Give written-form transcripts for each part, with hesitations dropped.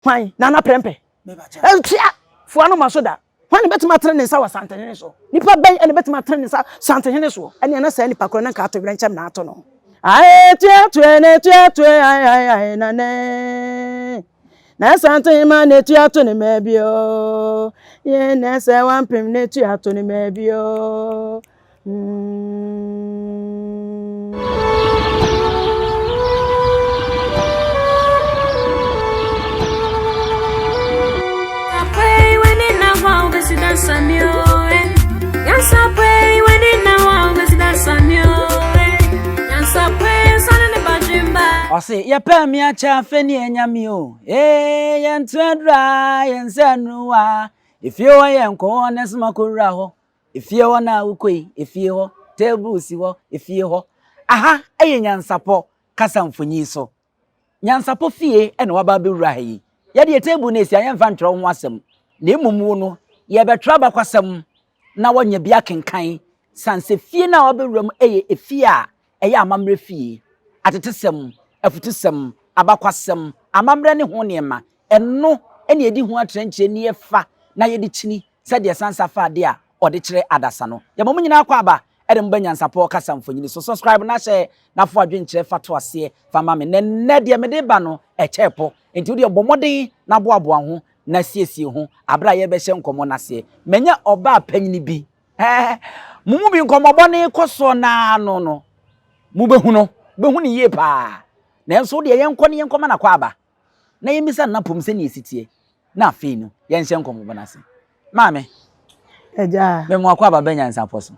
Hwan? Nana Prɛmpɛ. Ntua! Foa no ma so da. Hwan na bɛtumi atene ne nsa wɔ Asantehene so? Nipa bɛn na bɛtumi atene ne nsa Santehene soɔ? Ɛnneɛ na saa nipa korɔ no nka ato werɛnkyɛm na ato no. Ae tua tue ne tua tue ae ae ae na ne na Santehema ne tua to ne mɛ bio ye na sɛ wampem ne tua to ne mɛ bio. Ɔse yɛpɛ me akyɛ afɛ ne anyame o ee yɛnto adura yɛn sɛ nnuwa efie hɔ yɛnkɔ hɔ ne soma kɔwura hɔ Efie hɔ na wokɔ yi, efie hɔ, table si hɔ, efie hɔ. Aha yɛ nyansapɔ kasa mfonyin so. Nyansapɔ fie na waba abɛwura ha yi. Yɛdeɛ table no esi a yɛmfa ntwerɛ ho asɛm, na mmom wo no, yɛrebɛtwerɛ abakwasɛm na woanya bi akenkan sane sɛ fie no a wabɛwura mu yɛ efie a ɛyɛ amammerɛ fie, atetesɛm, afutusɛm, abakwasɛm, amammerɛ ne ho nneɛma. Ɛno na yɛdi ho atrɛnkyerɛ ni yɛfa na yɛde kyini sɛdeɛ sansa fa adeɛ a ɔde kyerɛ adasa no. Yɛma mo nyinaa akwaaba de mo ba Nyansapɔ kasa mfonini so. Subscribe na hyɛ na fo adwenkyerɛ fa to aseɛ fa ma me. Na nnɛ deɛ mede ba no ɛkyɛɛ pɔ. Nti wodeɛ bɔ mmɔden na boaboa ho na siesie ho aberɛ a yɛrebɛhyɛ nkɔmmɔ no aseɛ. Manya ɔbaa panyini bi. Ɛɛ, mo mu bi nkɔmmɔbɔ no rekɔ soɔ no ara no no, mobɛhu no. Mobɛhu no yie paa. Nanso wodeɛ yɛnkɔ ne yɛnkɔma no akwaaba. na yɛmmisa no n'apɔm sɛnea ɛsi teɛ, na afei no, yɛnhyɛ nkɔmmɔbɔ no ase. Maame, Agya. Me mmoa kɔ aba bɛ nyansapɔ so.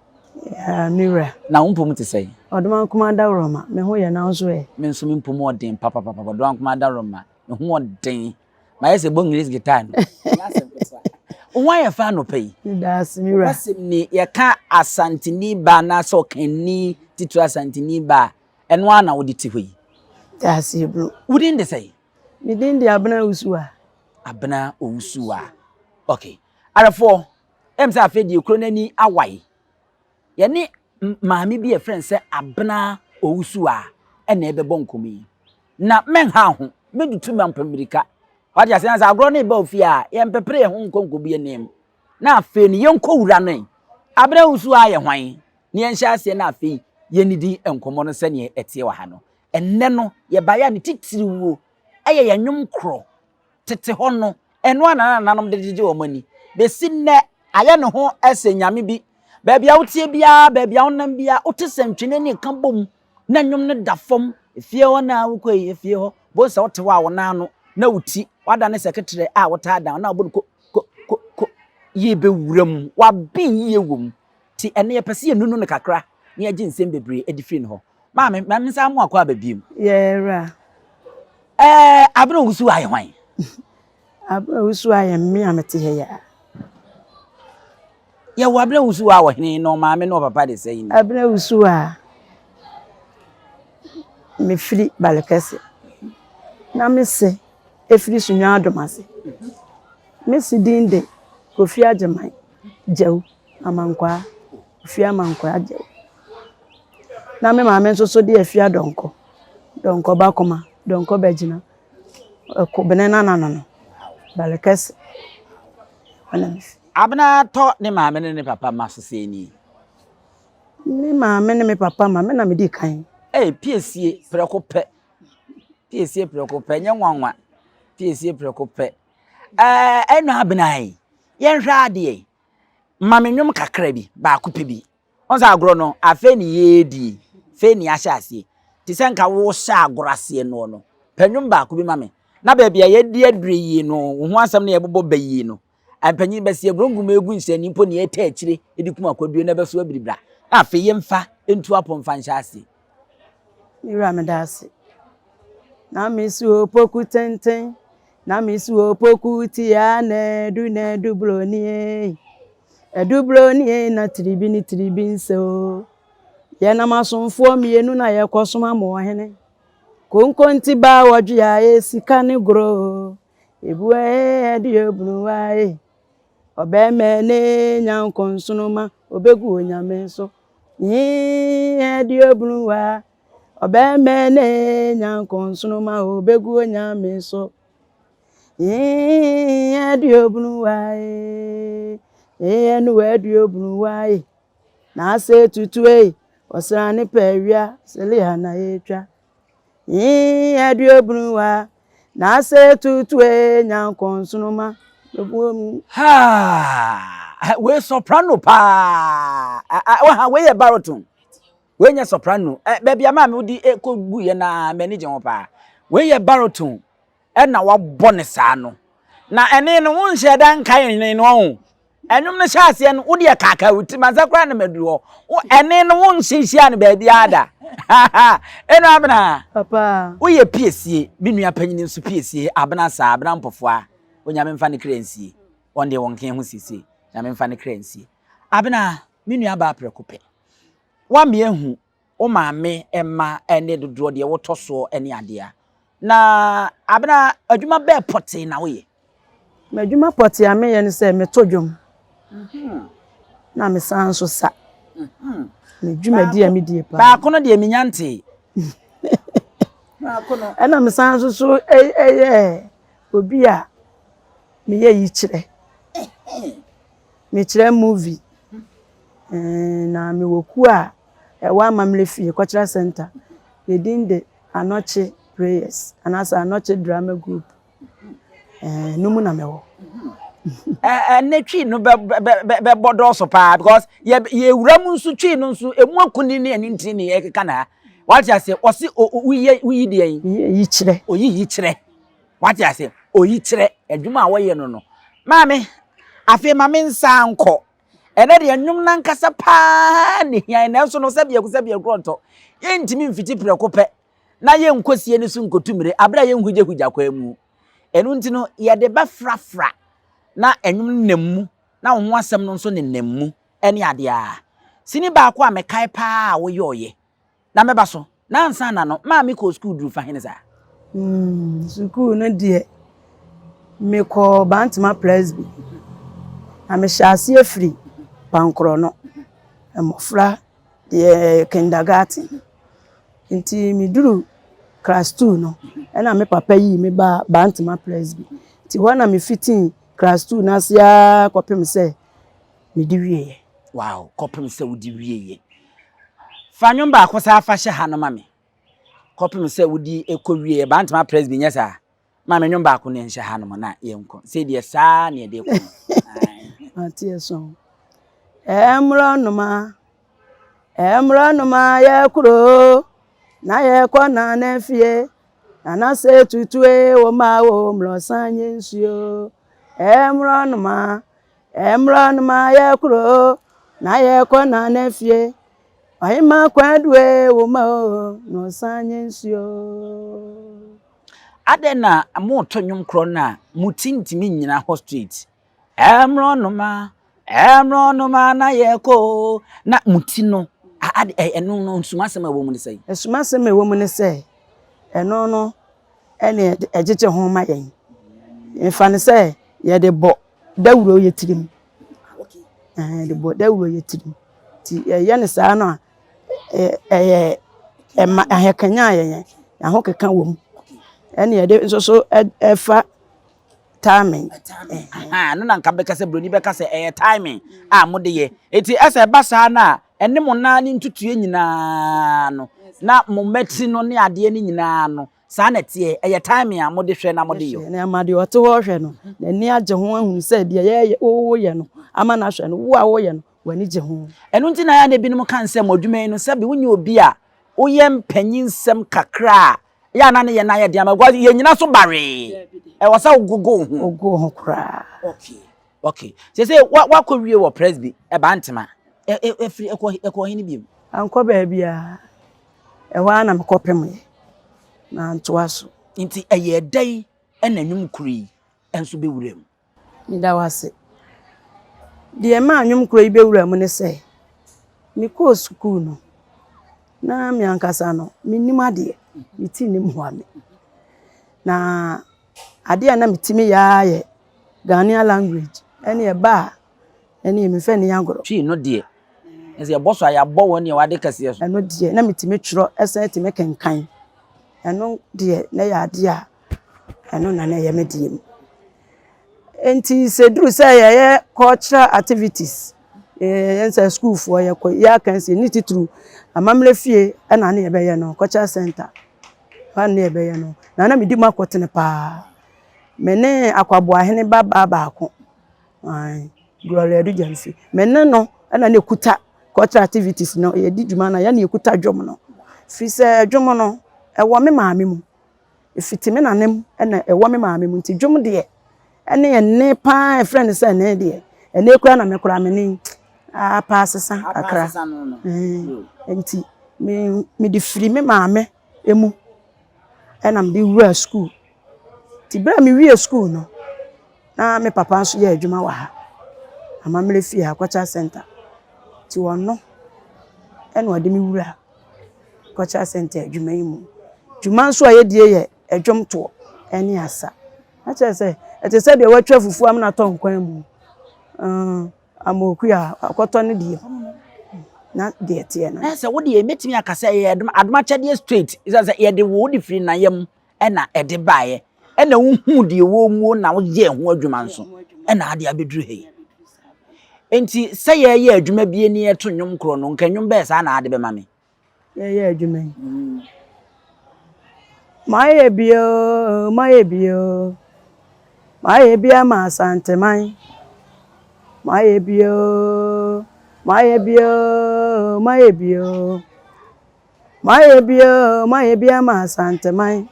Yeah, me wura. Na wo mpom te sɛn? Ɔdomankoma adaworoma, me ho yɛ na wo nso ɛ? Me nso me mpom ɔden papapapa, Ɔdomankoma adaworoma, me ho ɔden. Mayɛ sɛ bɔ guitar no. Ɛnyɛ asɛm ketewa. Wo ho ayɛ fɛ anɔpa yi. Meda ase, me wura. Nokwasɛm ni, yɛka Asanteni ba anaasɛ ɔkanni titiri Asanteni ba a, Ɛno ara na wode te hɔ yi. Daase bro. Wo din de sɛn? Me din de Abena Owusuwa. Abena Owusuwa. Okay. Awerɛfoɔ, ɛm sɛ afei deɛ kuro no ani awae. Yɛne maame bi a yɛfrɛ no sɛ Abena Owusuwa ɛna ɛbɛbɔ nkɔmmɔ yi. Na mɛnha ho, mɛdutu mampɛ mmirika. Wate aseɛ sɛ agorɔ no reba ofie a, yɛmpepere yɛn ho nkɔ nkɔbu yɛn nan mu. Na afei no yɛnkɔ wura no ɛ. Abena Owusuwa yɛ hwan? na yɛnhyɛ aseɛ na afei yɛnnidi nkɔmmɔ no sɛdeɛ ɛteɛ wɔ ha no. Ɛnnɛ no, yɛbaeɛ a ne titiriwuo yɛ yɛn nnwom korɔ. Tete hɔ no, ɛno ara na na nananom de gyegye wɔn ani. Bɛsi nnɛ, ayɛ ne ho sɛ nyame bi. Baabi a woteɛ biara, baabi a wonam biara, wote sɛ ntwene ne ka bom na nnwom no da fam. Efie hɔ na wokɔ yi, efie hɔ. Bohu sɛ wote hɔ a wo nan ano na wo ti, woadane sɛ keterɛ a wotaa dan na wobɔ no ko, ko, ko, ko. Yie bɛwura mu, waben yie wɔ mu. Nti ɛnnɛ yɛpɛ sɛ yɛnunu no kakra na yɛgye nsɛm bebree de firi ne hɔ. Maame, ma me nsa mo akɔ aba biom. Yɛ wura. Ɛɛ, Abena Owusu ayɛ hwan? Abena Owusu ayɛ me a mete ha yi a. Yɛwɔ Abena Owusu a ɔhene na ɔmaame na ɔpapa de sɛn ni? Abena Owusu a mefiri Balekɛse na mese efiri Sunyani Adomase. Mese din de Kofi Agyeman Gyawu. Amankwaa, Ofie Amankwaa Agyew. Na me maame nso so de Afia Donkor, Donkor Bakoma, Donkor Bɛgyina, Ɛko Bene Nana no no, Balekɛse, ɛhɔ na mefi. Abena tɔ ne maame ne ne papa mma so sɛn nie? Me maame ne me papa ma me na medi kan. Ei, piesie prɛko pɛ, piesie prɛko pɛ, nyɛ nwanwa, piesie prɛko pɛ. Ɛɛ, ɛnɔ Abena yi, yɛnhwɛ adeɛ. Ma me nnwom kakra bi, baako pɛ bi. Ɔn sɛ agorɔ no, afei ne yɛredi, afei ne yɛahyɛ aseɛ. Te sɛ nka wohyɛ agorɔ aseɛ noɔ no, pɛ nnwom baako bi ma me. Na baabi a yɛadi aduru yie no, wo ho asɛm no yɛbobɔ ba yie no, mpanyin bɛsi aburongum egu nhyɛnni mpo ne yɛta akyire de kum akwaduro na ɛbɛso abiribra. Na afei yɛmfa ntu apɔ mfa nhyɛ aseɛ. Me wura meda ase. Na me si opoku tenten Na me si opoku tia na edu na edu broni ei. Edu broni ei na tiribi ne tiribi nsɛ o. Yɛnam asomfoɔ mmienu na yɛkɔsom ama ɔhene. Konkonti baa wɔdwe a e sika ne goro o. Ebu ee ɛde ebunu wa ei. Ɔbɛrima ne nyanko nsonoma obegu onyame so. Yii ɛde ebunu wa. Ɔbɛmɛne nyanko nsoromma o, bɛgu Onyame so. Ee aduobunu wa ee. Ee ɛnu aduobunu wa ee. Na ase tutu ee. Ɔsrane pɛ awia sele ha na etwa. Ee aduobunu wa. Na ase tutu ee nyankɔnsonoma. Ha! Wei soprano paa. Waha wei yɛ baritone. Wei nyɛ soprano. Baabi a maame wodi kɔ gu yɛ na m'ani gye ho paa. Wei yɛ baritone. Ɛna wabɔ ne saa no. Na ɛne no wonhyɛ da nkae ne no ɔho. Ɛnwom no hyɛ aseɛ no wode ɛkaakaa wo tirim ansa koraa na maduru hɔ. Wo ɛne no wonhyehyia no baabiara da. Ɛnu Abena. Papa. Woyɛ piesie, me nua panyini nso piesie, Abena saa, Abena Mpɔfoa. Onyame mfa ne kra nsie. Wɔn deɛ wɔn ke ho siesie. Nyame mfa ne kra nsie. Abena, me nua baa prɛko pɛ. Woame ahu wo maame mma ne dodoɔ deɛ wotɔ soɔ ne adeɛ a. Na Abena, adwuma bɛɛ pɔtee na woyɛ? M'adwuma pɔtee a meyɛ ne sɛ meto dwom na mesan nso sa. Me dwumadi a medie paa. Baako no deɛ menya ntee. Baako no. Ɛna mesan nso so yɛ obi a meyɛ yikyerɛ. Mekyerɛ movie. Na mewɔ kuo a ɛwɔ Amammerɛ Fie, Cultural Center. Yɛn din de Anɔkye Prayers anaasɛ Anɔkye Drama Group. Ɛno mu na mewɔ. Ɛnɛ twi no bɛbɔ dɔɔso paa because yɛwura mu nso twi no nso emu akuni ne ɛne ntini ne yɛkeka na ha. Wate aseɛ ɔse woyɛ woyi deɛ yi. Yi kyerɛ. Oyi yi kyerɛ. Wate aseɛ oyi kyerɛ adwuma a wɔyɛ no no. Maame afei ma me nsa nkɔ. Ɛnɛ deɛ nnwom nankasa paa ne hia nanso no sɛ biako sɛ biako ntɔ. Yɛntumi mfiti prɛko pɛ na yɛnkɔ sie no so nkɔtu mmire aberɛ a yɛnhugyahugya kwan mu. Ɛno nti no, yɛde bɛfrafra na nnwom no nam mu na wo ho asɛm no nso nenam mu ne adeɛ a. Sini baako a mekae paa a woyɔɔyɛ na mɛba so na ansa na no, maa mekɔɔ sukuu duru fa hene saa? Sukuu no deɛ, mekɔɔ Bantama Presby na mehyɛɛ aseɛ firi Pankorɔ no, mmɔfra deɛ kindergarten. Nti meduru class two no, ɛna me papa yii me baa Bantama Presby. Nti hɔ na mefitii class two no ase ara kɔpem sɛ mede wieeɛ. Wow, kɔpem sɛ wode wieeɛ. Fa nnwom baako saa fa hyɛ ha no ma me. Kɔpem sɛ wode kɔ wieeɛ, Bantama Presby nyɛ saa? Ma me nnwom baako no nhyɛ ha nom na yɛnkɔ. Sɛ deɛ saa na yɛde kɔ no. Mate ɛso. Ɛmmorɔnoma, ɛmmorɔnoma yɛ kuro, na yɛkɔ nana fie, nana sɛ tutue wo ma wo mmorɔsa nyɛ nsuo. Ɛmmorɔnoma, ɛmmorɔnoma yɛ kuro, na yɛkɔ nana fie, ɔhema kwadue wo ma o, na ɔsan nyɛ nsuo. Adɛn na moto nnwom korɔ no a mo ti ntumi nnyina hɔ straight? Ɛmmorɔnoma, ɛmmorɔnoma na yɛkɔ o. Na mo ti no, ade ɛno no nsumasɛm a ɛwɔ mu ne sɛn? Nsumasɛm a ɛwɔ mu ne sɛ, ɛno no ɛne ɛgyegye ho ma yɛn. Mfa no sɛ yɛde bɔ dawuro yɛ tirim. Yɛde bɔ dawuro yɛ tirim. Nti yɛyɛ no saa no a, ɛyɛ ɛma ɛkanyan yɛn, ahokeka wɔ mu. Ɛne yɛde nso so ɛfa timing. Ɛno na nka bɛka sɛ buroni bɛka sɛ ɛyɛ timing a mode yɛ. Eti ɛsɛ ɛba saa no a, ɛne mo nan ne ntutuɛ nyinaa no, na mo mmati no ne adeɛ no nyinaa no, saa na ɛteɛ. Ɛyɛ timing a mode hwɛ na mode yɛ. Na ɛma deɛ ɔte hɔ hwɛ no, n'ani agye ho ahunu sɛ deɛ yɛyɛ woyɛ no ama no ahwɛ no, wo a woyɛ no, w'ani gye ho. Ɛno nti na ɛyɛ a na ebinom ka sɛ mo adwuma yi no, sɛbe wonyɛ obi a woyɛ mpanyinsɛm kakra a, yɛ a na ne yɛ no ayɛ den ama because yɛnyina so bawee. Ɛwɔ sɛ wogogo wo ho. Wogo wo ho koraa. Okay. Okay. Sɛ wakɔ wie wɔ Presby, ɛba ntema. Ɛfiri ɛkɔ ɛkɔ hene bio? Ankɔ baabiara. Ɛhɔ ara na mekɔpemeeɛ. Mantoa so. Nti ɛyɛɛ dɛn na nnwom koro yi nso bɛwura mu? Meda wo ase. Deɛ ɛmaa nnwom koro yi bɛwura mu ne sɛ, mekɔɔ sukuu no, na me ankasa no, mennim adeɛ. Me ti nnim hoa me. Na adeɛ a na metumi yɛ ara yɛ Ghanaian language ɛne ɛba a ɛne memfa nni agorɔ. Twi no deɛ, ɛsɛ yɛbɔ so a yɛabɔ wɔn deɛ wɔade kɛseɛ so. Ɛno deɛ na metumi twerɛ ɛsan tumi kenkan. Ɛno deɛ na ɛyɛ adeɛ a ɛno na na ɛyɛ me deɛ mu. Nti sɛ duru sɛ yɛyɛ cultural activities, yɛn sɛ sukuufoɔ yɛkɔ yɛ akansie ne titiriw amammerɛ fie ɛna ne yɛbɛyɛ no cultural center hɔ ne yɛbɛyɛ no na na medi mu akɔtene paa. Me ne Akwaboahene ba baa baako, Gloria Adu Gyamfi, me ne no ɛna ne kuta cultural activities no yɛdi dwuma no yɛne yɛkuta dwom no. Firi sɛ dwom no ɛwɔ me maame mu. Ɛfiti me nanem ɛna ɛwɔ me maame mu nti dwom deɛ ɛne ɛne paa ɛfrɛ no sɛ ɛne deɛ ɛne kura na me kura me ne apa asesa kakra. Nti me mede firi me maame emu ɛna mede wura school. Nti berɛ a mewie school no, na me papa nso yɛ adwuma wɔ ha. Amammerɛ fie ha, cultural center. Nti ɔno ɛna ɔde me wura cultural center adwuma yi mu. Dwuma nso a yɛdie yɛ ɛdwomtoɔ ɛne asa. Na kyerɛ sɛ ɛte sɛ deɛ watwa fufuo amena atɔ nkwan mu. Amoku a akɔtɔ ne deɛ na deɛ teɛ no. Na sɛ wode mɛtumi aka sɛ ɛyɛ adom akyɛdeɛ straight, ɛsiane sɛ yɛde wo wode firi nayam ɛna ɛde baeɛ, ɛna wohuu deɛ wɔ mu na woyɛɛ ho adwuma nso ɛna ade abɛduru ha yi. Enti sɛ yɛyɛ adwuma bie ne yɛto nnwom korɔ no, nka nnwom bɛyɛ saa na ade bɛma me. Yɛyɛ adwuma yi. Mayɛ bio, mayɛ bio, mayɛ bi ama Asanteman. Mayɛ bio, mayɛ bio, mayɛ bio. Mayɛ bio, mayɛ bi ama Asanteman.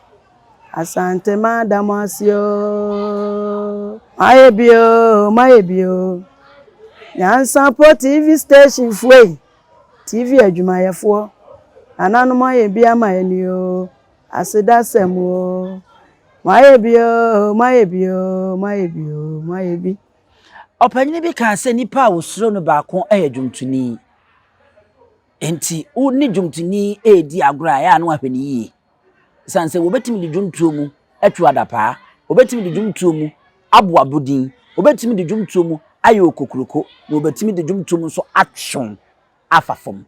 Asanteman da mo ase o. Mayɛ bio, mayɛ bio. Nyansapɔ TV station foɔ yi, TV adwumayɛfoɔ, nananom ayɛ bi ama yɛn o. Aseda sɛm o. Mayɛ bio, mayɛ bio, mayɛ bio, mayɛ bi. Ɔpanyini bi kaa sɛ nipa a wosuro no baako yɛ dwomtoni. Nti wo ne dwomtoni redi agorɔ a ɛyɛ a na wahwɛ no yie. Ɛsiane sɛ wɔbɛtumi de dwomtoɔ mu atu adapaa, wɔbɛtumi de dwomtoɔ mu abo abodin, wɔbɛtumi de dwomtoɔ mu ayɛ okokuroko, na wɔbɛtumi de dwomtoɔ mu nso atwe afa fam.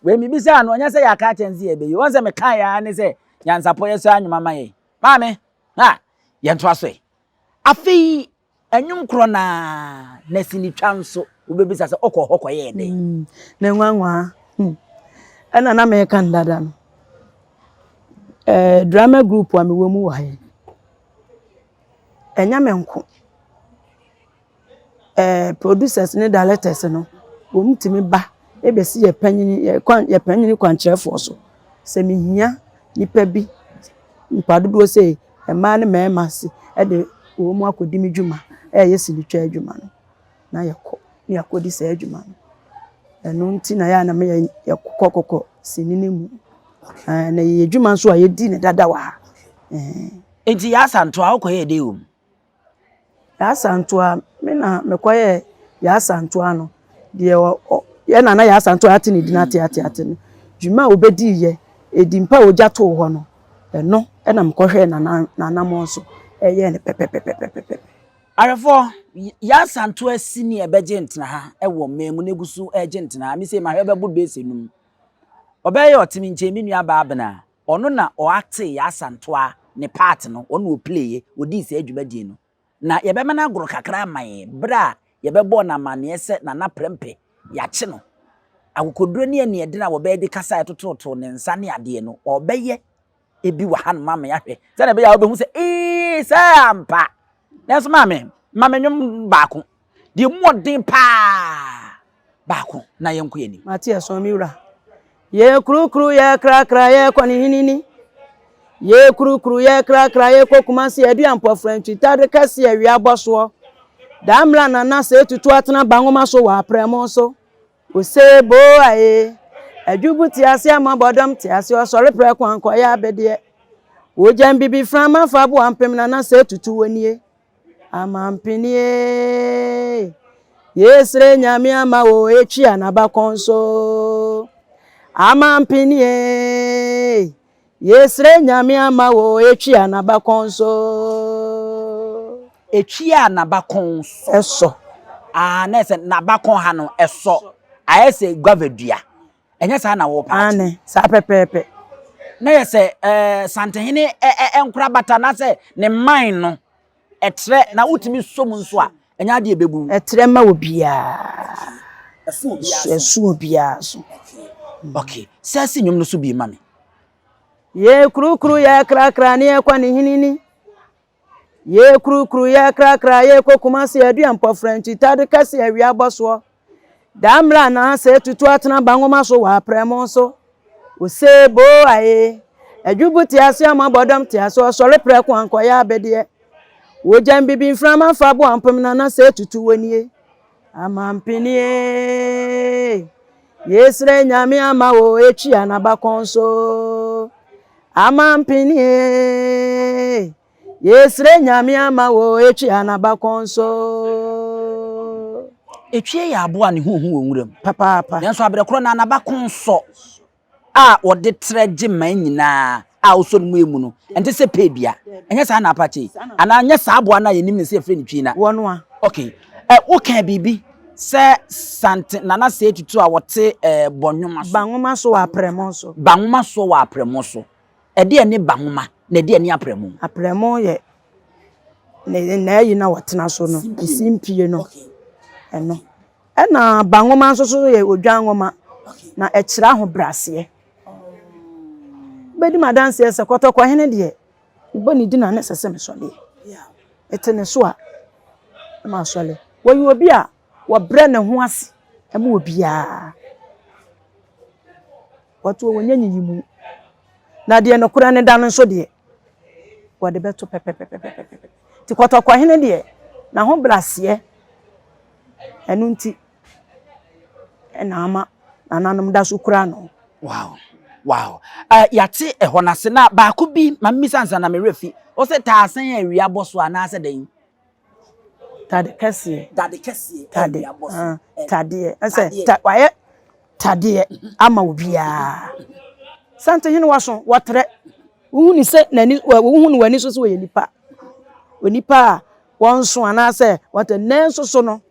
Wei mebisa no, ɔnyɛ sɛ yɛaka akyɛn sɛ yɛbɛyi. Wɔn sɛ meka yɛ ne sɛ nyansapɔ yɛ sɛ anwoma ma yɛn. Maame, ha, yɛntoa so ɛ. Afei, ɛnwom korɔ naa na sinitwa nso wobɛbisa sɛ ɔkɔ hɔ kɔyɛɛ dɛn? Na nwanwa. Ɛna na meka no dada no. Drama group a mewɔ mu wɔ ha yi, ɛnyɛ me nko. Producers ne directors no, wɔn tumi ba ebesi yɛ panyin yɛ kwan yɛ panyin kwankyerɛfoɔ so. Sɛ mehia nipa bi, nipa dodoɔ sɛ mmaa ne mmarima si ɛde wɔn mu akɔdi me dwuma ɛyɛ sinitwa adwuma no, na yɛkɔ na yɛakɔdi saa adwuma no. Ɛno nti na yɛ a na meyɛ yɛkɔ kɔkɔ sini no mu. Na yɛyɛ adwuma nso a yɛdi ne dada wɔ ha. Enti Yaa Asantewaa wokɔyɛɛ dɛn wɔ mu? Yaa Asantewaa, me na mekɔyɛɛ Yaa Asantewaa no. Deɛ yɛ nana Yaa Asantewaa ate ne din ate ate ate no, dwuma a obɛdiiɛ, edi mpa a ogya too hɔ no, ɛno ɛna mekɔhwɛɛ n'anammɔn so ɛyɛɛ no pɛpɛpɛpɛpɛpɛ. Ahwɛfoɔ, Yaa Asantewaa sini a ɛbɛgye ntena ha ɛwɔ mmaa mu na egu so ɛregye ntena ha. Mise mahwɛ bɛbɔ bɛyɛ num. Ɔbɛyɛ ɔteme nkyɛn me nua baa Abena. Ɔno na ɔate Yaa Asantewaa ne part no, ɔno na ɔplayɛ, ɔdii saa dwumadie no. Na yɛbɛma no agorɔ kakra ama yɛn berɛ a yɛbɛbɔɔ no amanneɛ sɛ Nana Prɛmpɛ yɛakye no. Akokoduro ne aniɛden a wɔbɛyɛ de kasa a ɛtototo ne nsa ne adeɛ no, ɔbɛyɛ ebi wɔ hanom ama yɛahwɛ sɛdeɛ ɛbɛyɛ a wobɛhu sɛ ee sɛ ampa. Nanso maame, ma me nnwom baako deɛ mu ɔden paa baako na yɛnkɔ yɛn anim. Mate ɛso mi wura. Yɛ kurukuru yɛ krakra yɛ kɔ ne hinini. Yɛ kurukuru yɛ krakra yɛ kɔ Kumasi adua mpɔfrɛntwi tade kɛse awia bɔ soɔ. Daa mmra nana sɛ etutu atena bangoma so wɔ aprɛmo so. Ose bo aye. Adwugu te ase ama bɔdɔm te ase ɔsɔre prɛko ankɔyɛ abedeɛ. Wogya mbibi frama fa boa mpem nana sɛ tutu wɔ nie. Amampenie. Yɛsrɛ Nyame ama wo etwi anabakɔn so. Amampenie. Yɛsrɛ Nyame ama wo etwi anabakɔn so. Etwi a n'abakɔn so. Ɛsɔ. Ah, na ɛsɛ n'abakɔn ha no ɛsɔ. Ayɛ sɛ guava dua. Ɛnyɛ saa na wɔpa akyɛ. Ane, saa pɛpɛɛpɛ. Na yɛ sɛ Santehene ɛ ɛ nkorabata na sɛ ne man no. Ɛtrɛ na wotumi sɔ mu nso a, ɛnyɛ adeɛ a ɛbɛbu wo. Ɛtrɛ ma obiara. Ɛso obiara so. Okay. Sɛ si nnwom no so bi ma me. Yɛ kurukuru yɛ krakra ne yɛ kɔ ne hinini. Yɛ kurukuru yɛ krakra yɛ kɔ Kumasi adua mpɔfra nti tade kɛse awia bɔ soɔ. Da mmerɛ anaa sɛ tutu atena banwoma so wɔ aprɛmo so. Ose boo aye. Adwubu te ase ama bɔdɔm te ase ɔsɔre prɛko ankɔyɛ abedeɛ. Wogya mbibi mframa fa boa mpem na na sɛ tutu wɔ nie. Amampenie yesrɛ Nyame ama wo etwia n'abakɔn so. Amampenie Yɛsrɛ Nyame ama wo etwea n'abakɔn so. Etwea yɛ aboa a ne ho hu wɔ nwura mu. Papaapa. Nanso abrɛ korɔ na n'abakɔn sɔ a wɔde trɛ gye man nyinaa a wosɔ no mu emu no, ɛnte sɛ pee dua. Ɛnyɛ saa na apakye? Anaa nyɛ saa aboa no a yɛnim no sɛ yɛfrɛ no twi na? Wɔno a. Okay. Ɛ, wokaa biribi sɛ Sante Nana Sɛɛ Tutu a wɔte ɛ, Bɔnwoma so. Banwoma so wɔ Aprɛmo so. Banwoma so wɔ Aprɛmo so. Ɛdeɛn ne banwoma, na ɛdeɛn ne aprɛmo? Aprɛmo yɛ ne n'ayi na wɔtena so no, simpie no, ɛno. Ɛna banwoma nso so yɛ odwan nwoma, na ɛkyerɛ ahobrɛaseɛ. Wobɛdi m'adanseɛ sɛ Kɔtɔkɔhene deɛ, mebɔ ne din a na ɛsɛ sɛ mesɔleɛ. Mete ne so a, na masɔle. Wɔyɛ obi a wɔbrɛ ne ho ase ma obiara. Wɔto wɔnyɛ nyiyimu. Na deɛ nokorɛ no da no nso deɛ, wɔde bɛto pɛpɛpɛpɛpɛpɛ. Nti kɔtɔkɔhene deɛ, n'ahobrɛaseɛ, ɛno nti na ama nananom da so kura no. Wow, wow. Uh, yɛate ɛhɔ no ase na baako bi ma mmisa nsa na me werɛ fi. Wo sɛ taasan a awia bɔ so anaasɛ dɛn? Tade kɛseɛ. Dade kɛseɛ. Tade. Ah, tadeɛ. Ɛsɛ ta wayɛ tadeɛ ama obiara. Santehene waso wɔtrɛ. Wohu ne sɛ n'ani wohu no w'ani so sɛ ɔyɛ nipa. Onipa a wɔnso anaasɛ wɔtɛ nanso so no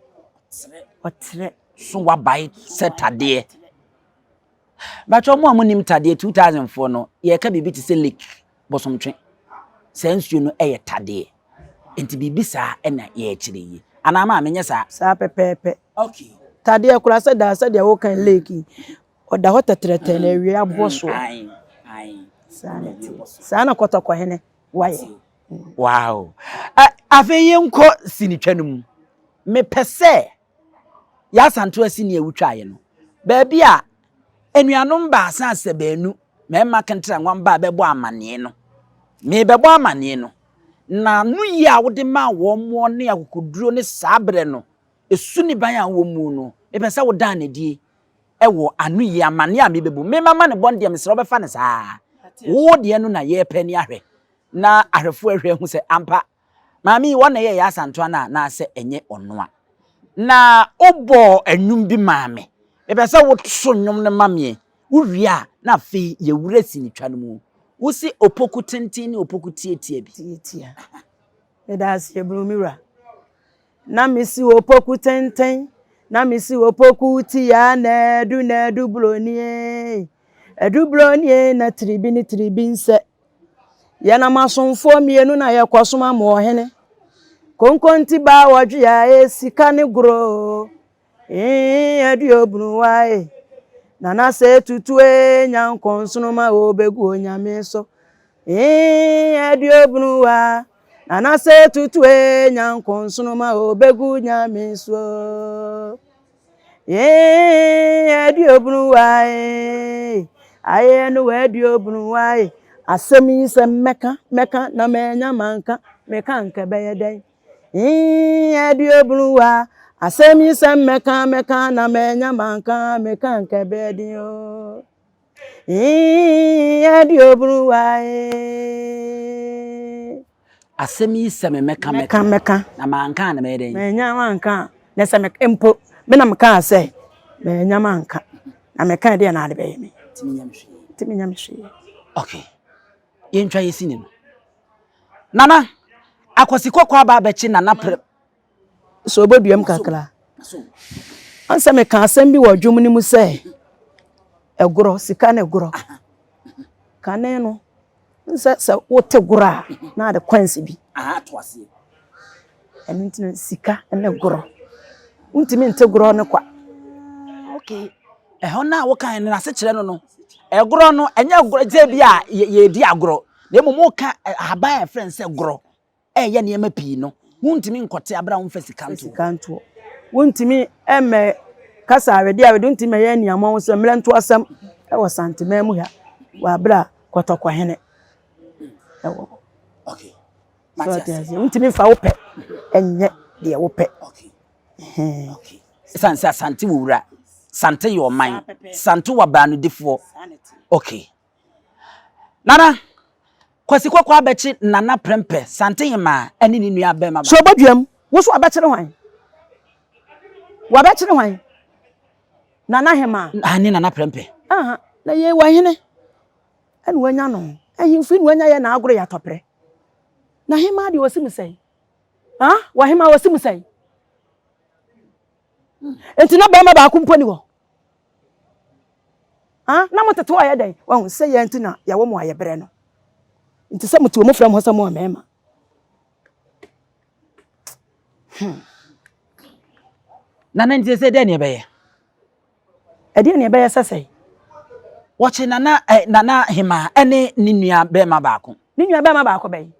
ɔtrɛ. So wabae sɛ tadeɛ. Bàtchɛ mo a monim tadeɛ 2000 foɔ no yɛka biribi te sɛ lake bosomtwe. Saa nsuo no yɛ tadeɛ. Nti biribi saa na yɛrekyerɛ yi. Anaa maame nyɛ saa? Saa pɛpɛɛpɛ. Okay. Tadeɛ koraa sɛ daa sɛdeɛ woka lake yi, ɔda hɔ tɛtrɛtɛ na awia abɔ soɔ. Saa na ɛteɛ. Saa na kɔtɔkɔhene wayɛ. Wow. Afei yɛnkɔ sinitwa no mu. Mepɛ sɛ yɛasanto asi nea wotwaeɛ no. Baabi a anuanom baasa asɛ baanu mmarima kentra nwamba a bɛbɔ amanneɛ no. Merebɛbɔ amanneɛ no, na anoyi a wode maa wɔn ne akokoduro ne saa berɛ no, esu ne ban a wowɔ mu no, mepɛ sɛ wodaa no adie wɔ anoyi, amanneɛ a merebɛbu. Me m'amanebɔ no deɛ, mesrɛ wobɛfa no saa. Wo deɛ no na yɛrepɛ ani ahwɛ, na ahwɛfoɔ ahwɛ ahu sɛ ampa, maame yi, wɔn na ɛyɛɛ yɛn asantoa no anaasɛ ɛnyɛ ɔno a. Na wobɔɔ nnwom bi maa me. Mepɛ sɛ woto nnwom no ma meɛ. Wowie a, na afei yɛwura sinitwa no mu. Wose opoku tenten ne opoku tiatia bi. Tiatia. Meda ase ebunu me wura. Na mesi opoku tenten, na mesi opoku tia na adu na adu broni. Adu broni na tiribi ne tiribi nsɛ. Yɛnam asomfoɔ mmienu na yɛkɔsom ama ɔhene. Konkonti baa wɔdwe a esika ne goro. Eeh aduobunuwa e, Nana sɛ tutu e nyankɔnsonoma o bɛgu onyame so. Eeh aduobunuwa, Nana sɛ tutu e nyankɔnsonoma o bɛgu nyame so. Eeh aduobunuwa e, ayɛ no wɔ aduobunuwa e, asɛm yi sɛ mɛka mɛka na manya manka meka nka ɛbɛyɛ dɛn. Eeh aduobunuwa, asɛm yi sɛ mɛka mɛka na manya manka meka nka ɛbɛyɛ den o. Eeh aduobunuwa ee. Asɛm yi sɛ me mɛka mɛka mɛka na manka a na mɛyɛ dɛn? Manya manka a na sɛ meka mpo me na mekaa sɛ manya manka na meka deɛ na ade bɛyɛ me. Tumi nya me hwee. Tumi nya me hwee. Okay. Yɛntwa yɛ sini no. Nana, Akwasi kɔkɔɔ aba abɛkye Nana prɛ. So oboduam kakra. Ansa meka asɛm bi wɔ dwom no mu sɛ ɛgorɔ, sika ne gorɔ. Kane no, nsɛ sɛ wote gorɔ a na ade kwansi bi. Aha, to aseɛ. Ɛno nti no sika ne gorɔ. Wontumi nte gorɔ no kwa. Ah, okay. Ɛhɔ no a wokae no n'asekyerɛ no no, ɛgorɔ no ɛnyɛ gorɔ sɛ bi a yɛredi agorɔ, na mmom woka ahaban a ɛfrɛ no sɛ gorɔ ɛyɛ nneɛma pii no, wontumi nkɔte abere a womfa sika ntoɔ. Sika ntoɔ. Wontumi mmɛ kasa awɛde awɛde, wontumi mmɛyɛ aniammɔn sɛ mmerɛ ntoasɛm wɔ Santeman mu ha wɔ abere a Kɔtɔkɔhene ɛwɔ hɔ. Okay. So ate aseɛ? Wontumi mfa wo pɛ nyɛ deɛ wopɛ. Ɛsiane sɛ Asante wɔ wura, Sante yɛ ɔman, Sante wɔ baanodifoɔ. Okay. Nana, Kwasi Kɔkɔɔ abɛkye Nana Prempeh, Sante Hemaa ne ne nua bɛrima. So ɔbɔdua mu, wo so wabɛkyere hwan? Wabɛkyere hwan? Nana Hemaa. Ah, ne Nana Prempeh. Aha, na yei wɔ hene ɛna wanya no. Ahemfo yi na wanya yɛ na agorɔ yɛ atɔprɛ. Na hemaa deɛ ɔsi mu sɛn? Ha? Wɔ hemaa ɔsi mu sɛn? Nti na bɛrima baako mpo ni hɔ. Ha? Na mo tete hɔ yɛ dɛn? Wahu sɛ yɛn nti na yɛwɔ mo a yɛbrɛ no. Nti sɛ mote wɔ mo frɛ mo ho sɛ mo mmarima. Nana nti sɛ dɛn ne ɛbɛyɛ? Ɛdeɛn na ɛbɛyɛ sɛ sɛe? Wɔkye Nana eh, Nana Hemaa ɛne ne nua bɛɛma baako. Ne nua bɛɛma baako bɛn?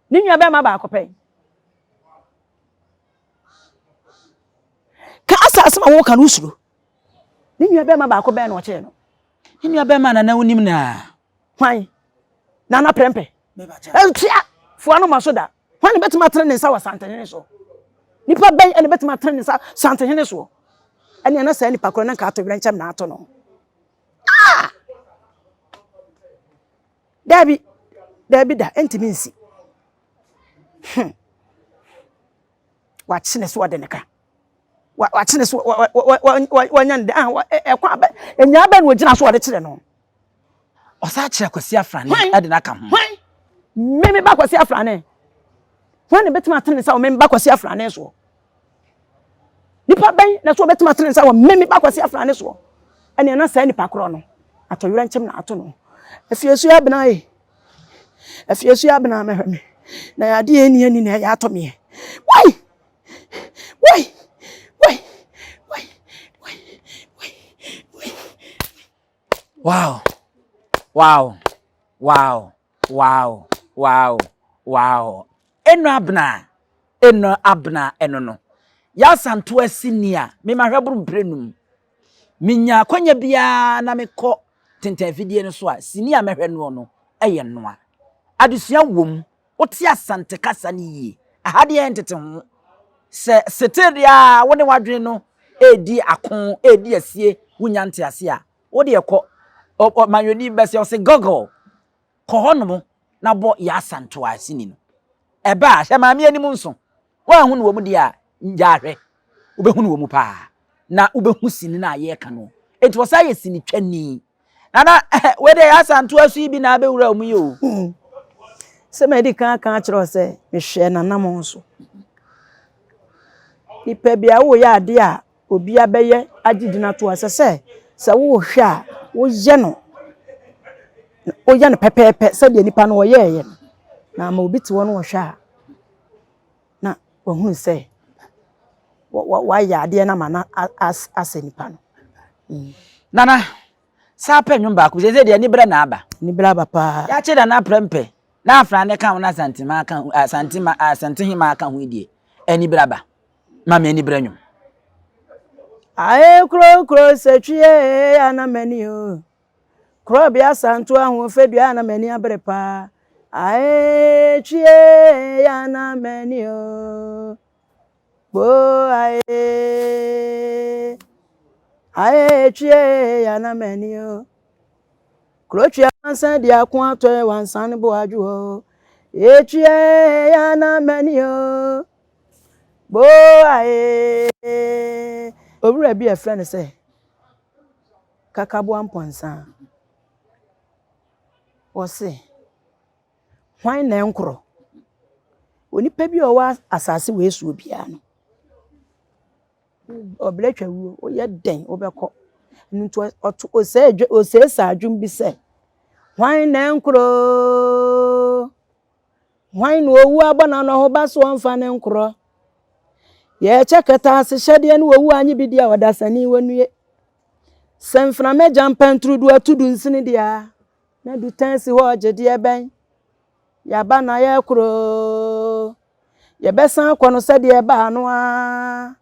Ne nua bɛɛma baako pɛn? Ka asa asɛm a wɔka no wosuro. Ne nua bɛɛma baako bɛn na ɔkyee no? Ne nua bɛɛma Nana wonim no a. Hwan? Nana Prɛmpɛ. Ntua! Foa no ma so da. Hwan na bɛtumi atene ne nsa wɔ Asantehene soɔ? Nipa bɛn na bɛtumi atene ne nsa Santehene soɔ? Ɛnea na saa nipa korɔ na nka ato werɛnkyɛm na ato no. Ah! Daabi, daabi da, ɛntumi nsi. Wakye ne so ɔde ne ka. Wakye ne so wanya ne de. Ah, ɛkwan bɛ, ɛnyaa bɛ na ogyina so ɔde kyerɛ no. Ɔsan kyerɛ Kwasi Afrane de no aka ho. Hwan? Me me ba Kwasi Afrane. Hwan na bɛtumi atene nsa wɔ me ba Kwasi Afrane soɔ? Nipa bɛn na so ɔbɛtumi atene nsa wɔ me me ba Kwasi Afrane soɔ? Ɛnea na saa nipa korɔ no, atɔyerɛnkyɛm na ato no. Afiesu abena e, afiesu abena mɛhwɛ me, na adeɛ ɛni ani na ɛyɛ atɔ meɛ. Wai! Wai! Wai! Wai! Wai! Wai! Wai! Wow! Wow! Wow! Wow! Wow! Wow! Eno abena, eno abena ɛno no. Yasanto asi ni a, mema hwɛ boro mprɛnum. Menya akwanya biara na mekɔ tentan afidie no so a, sini a mɛhwɛ noɔ no yɛ noa. Adesua wom, wote Asante kasa no yie. Aha deɛ ɛntete ho. Sɛ setee deɛ a wo ne w'adwene no redi ako, redi asie, wonnya ntease a, wo deɛ kɔ. Ɔmanyɔni bɛsɛ ɔse Google, kɔ hɔnom na bɔ Yaa Asantewaa sini no. Ɛba a, hwɛ maame anim nso. Woanhu no wɔ mu deɛ a, gyaa hwɛ. Wobɛhu no wɔ mu paa. Na wobɛhu sini no a yɛreka no. Enti wɔsan yɛ sinitwani. Nana, wei deɛ Yaa Asantewaa so yi bi na abɛwura mu yi o. Sɛ madi kan aka akyerɛ wo sɛ mehwɛɛ n'anammɔn so. Nipa bi a woreyɛ adeɛ a obi abɛyɛ agye din ato ɛsɛ sɛ sɛ worehwɛ a woyɛ no woyɛ no pɛpɛɛpɛ sɛdeɛ nipa no ɔyɛeɛ no. Na ama obi te hɔ na ɔhwɛ a na wahunu sɛ wayɛ adeɛ no ama no asɛ nipa no. Nana, saa pɛ nnwom baako sɛ sɛ deɛ aniberɛ na aba. Aniberɛ aba paa. Yɛakye Nana prɛmpɛ na afra ne ka ho na Asantema ka ho Asantema Asantehema ka ho yi deɛ aniberɛ aba. Ma me aniberɛ nnwom. Ae kuro kuro sɛtwie ana m'ani o. Korɔbea Asanto ahoɔfɛdua ana m'ani abere paa. Ae twie ana m'ani o. Kpoo ae ae twie ana m'ani o. Kurotwi amansan di ako atɔ ɛ wansan bo adwo o. Etwie ana m'ani o. Kpoo ae. Owura bi a ɛfrɛ no sɛ Kakaboa Mpɔnsa. Ɔse. Hwan na ɛnkorɔ? Onipa bi a ɔwɔ asase wei soɔ biara no, ɔbrɛ twa wuo, woyɛ dɛn wobɛkɔ. Ɛno nti ɔto ɔsɛe dwo ɔsɛe saa dwom bi sɛ, Hwan na ɛnkorɔ? Hwan na owu abɔ n'anɔhoba so ɔmfa ne nkorɔ? Yɛrekyɛ kɛtɛasehyɛdeɛ ne owu anye bi deɛ a ɔdasani wɔnnue. Sɛ mframa gya mpanturudu atu dunsini deɛ a, na dutan si hɔ regye deɛ bɛn? Yɛaba na yɛrekorɔ oo, yɛbɛsan akɔ no sɛdeɛ ɛbaa no ara.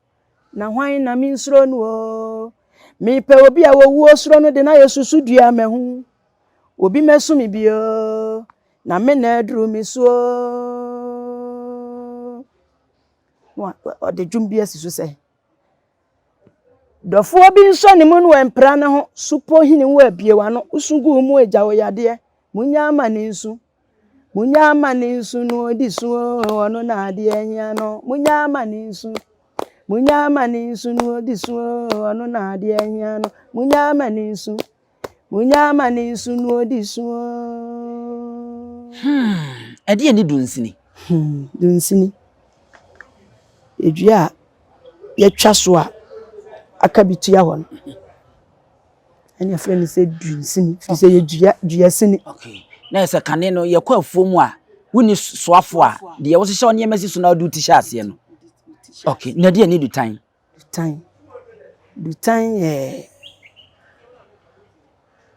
Na hwan na mensuro no oo? Mepɛ obi a owuo suro no de no ayɛ susudua mahu. Obi mɛso me bio, na me na aduru me so oo. Na ɔde dwom bi asi so sɛ, Dɔfoɔ bi nsɔ ne mu na wampira ne ho, supɔ hini wo abue w'ano, wosu gu wo mu agya wo yadeɛ, munya ama ne nsu, munya ama ne nsu no ɔdi su oo, ɔno na adeɛ ahia no, munya ama ne nsu, munya ama ne nsu no ɔdi su oo, ɔno na adeɛ ahia no, munya ama ne nsu. Munya ama ne nsu no odi so oo. Hmm, ɛdeɛ ne dunsini? Hmm, dunsini. Edua a yɛtwa so a aka bi tua hɔ no. Ɛna yɛfrɛ no sɛ dunsini, firi sɛ yɛ dua, duasini. Okay. Na yɛ sɛ kane no yɛkɔ afuo mu a wonni soafo a deɛ wohyehyɛ wo nneɛma si so na wode wo ti hyɛ aseɛ no. Okay, na ɛdeɛ ne dutan? Dutan. Dutan yɛ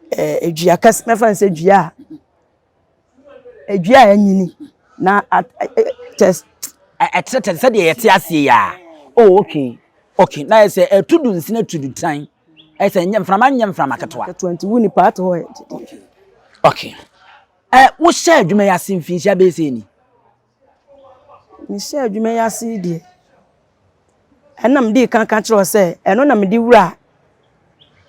ɛɛ dua kɛse mɛfa no sɛ dua a dua a anyini na at kyɛ Ɛtrɛtrɛ sɛdeɛ yɛte aseɛ yi ara. Oh okay okay na ayɛ sɛ ɛtu dunsini atu dutan ayɛ sɛ nyɛ mframa nyɛ mframa ketewa. Ketewa nti wo nipa ate hɔ yɛ okay okay ɛ wohyɛ adwuma yi ase mfinhyia bɛyɛ sɛ ni. Mehyɛɛ adwuma yi ase yi deɛ, ɛno na medii kan ka kyerɛɛ wo sɛ ɛno na mede wuraa